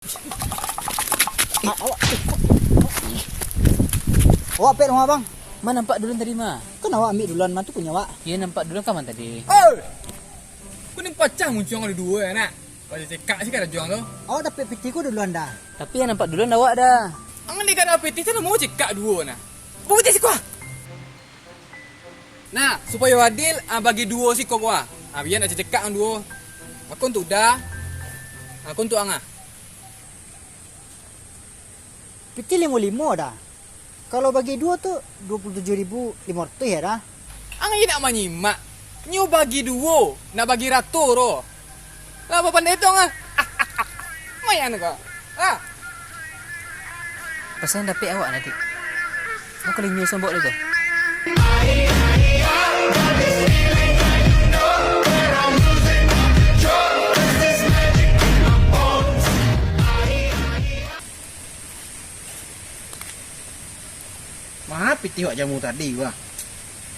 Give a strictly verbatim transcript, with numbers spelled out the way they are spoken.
Awak, awak pek rumah, Bang. Ma nampak duluan tadi, ma? Kan awak ambiak duluan, ma tu punyo awak. Iyo, nampak duluan ka ma tadi? Oi! Ko ni pacah muncuang ado duo, yo, nak? Pacah cekak si karajo ang tu. Awak dapek pitih ko duluan dah. Tapi nan nampak duluan awak dah. Ang ni ka dapek pitih tu, namo cekak duo, nah. Bukti siko, ah. Nah, supayo adil, ah, bagi duo siko ko, ah. Ah, bia ndak cekak ang duo. Ako untuak Uda, ako untuak ang, ah. Pitih limo-limo dah. Kalau bagi duo tu, duo puluah tujuah ribu limo ratuih yo dah. Ang indak manyimak. Nyo bagi duo, nak bagi rato doh. Lah, bapandai tu ang, ah. Mayan ko. Ah. Pasan dapek awak, Dik. Mau kelinyo sambok dulu tu. Maha pitih wak jamu tadi, wah.